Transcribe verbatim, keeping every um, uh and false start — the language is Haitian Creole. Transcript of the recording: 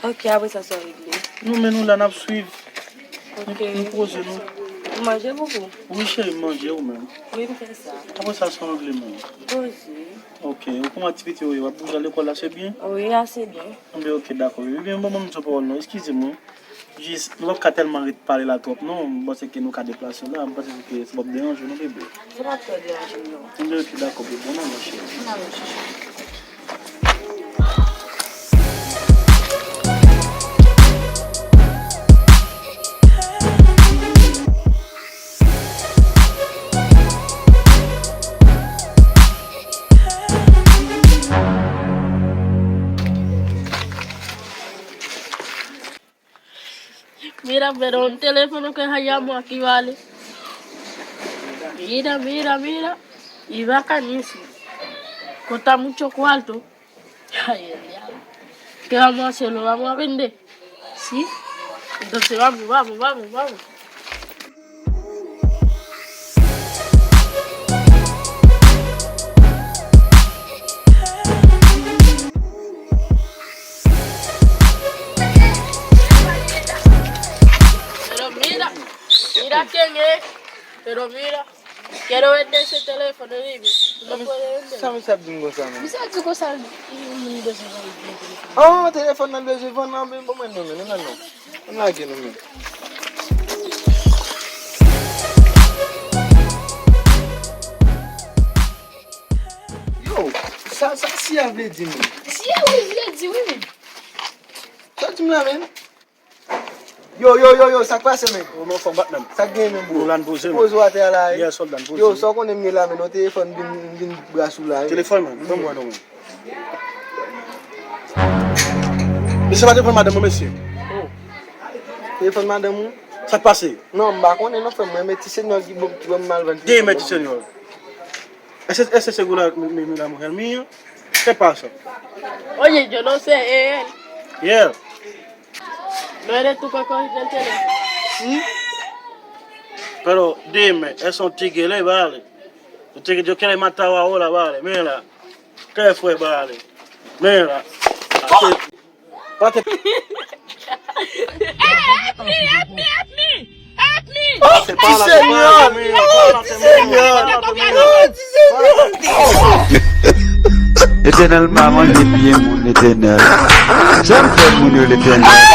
Ok, apre sa, sa regle. Nou, men nou la, n ap swiv. Ok. Nou, nou poze nou. Ou manje, boubou? Wi, cheri, m manje, ou menm? Wi, m fè sa. Apre sa, sa regle, men. Poze. Ok, ou kòman ti pitit yo ye? W ap bouje al lekòl la, se byen? Wi, ase byen. Anben, ok, dakò. Ebyen, bon, bon, m di w pawòl non, eskize mwen. Jis, nou p ap ka tèlman ret pale la twòp, non. M panse ke nou ka deplase la. M panse ke sa p ap deranje w, non, bebe. Sa p ap twò deranje m, non. Anben, ok, dakò, bebe. Bon, non, cheri. Bon, non, cheri. Mira, pero un teléfono que se llama aquí, vale. Mira, mira, mira. Y bacanísimo. Cuesta mucho cuarto. Ay, el diablo. ¿Qué vamos a hacer? ¿Lo vamos a vender? Sí. Entonces vamos, vamos, vamos, vamos. Pero mira, mira quién es. Pero mira, quiero vender ese teléfono, dime. ¿Tú me puedes vender? Sa misye ap di m konsa, men? Misye ap di konsa, li bezwen vann telefòn. Oh, telefòn nan bezwen vann nan, men bon, mwen non, men, non, non. Ann lage nou, men. Yo, sa, sa Siya vle di, men? Siya, wi, vle di, wi, men. Sa di m la, men? Yo, yo, yo, yo, sa k pase, men? Ou nan fòm, patnè m. Sa k gen, men, bro? Ou la n poze, men. Poze w atè a la, wi. Yes, sòlda, n poze. Yo, sa w konnen m ye la, men, yon telefòn vin, vin bras ou la, wi. Telefòn, men. Ban m wè non, men. Mesye, pa telefòn madanm mwen, mesye. Oh. Telefòn madanm ou? Sa k pase? Non, m pa konnen non, frè m. Mwen, men ti senyò ki bon, ki ban m mal vann telefòn. Deye men ti senyò. Ese, ese segura mi, mi, la mujer mía. ¿Qué pasa? Oye, yo no sé, es él. Yeah. No eres tú que cogiste el teléfono. Sí. Pero dime, es un tigre, vale. Un tigre, yo quiero matar ahora, vale. Mira. ¿Qué fue, vale? Mira. Pate. Help me, help me, help me, help me. Oh, ti senyò! Oh, ti senyò! Oh, ti senyò! Letènèl pa manje pye moun, Letènèl. Janm fè moun yo, Letènèl.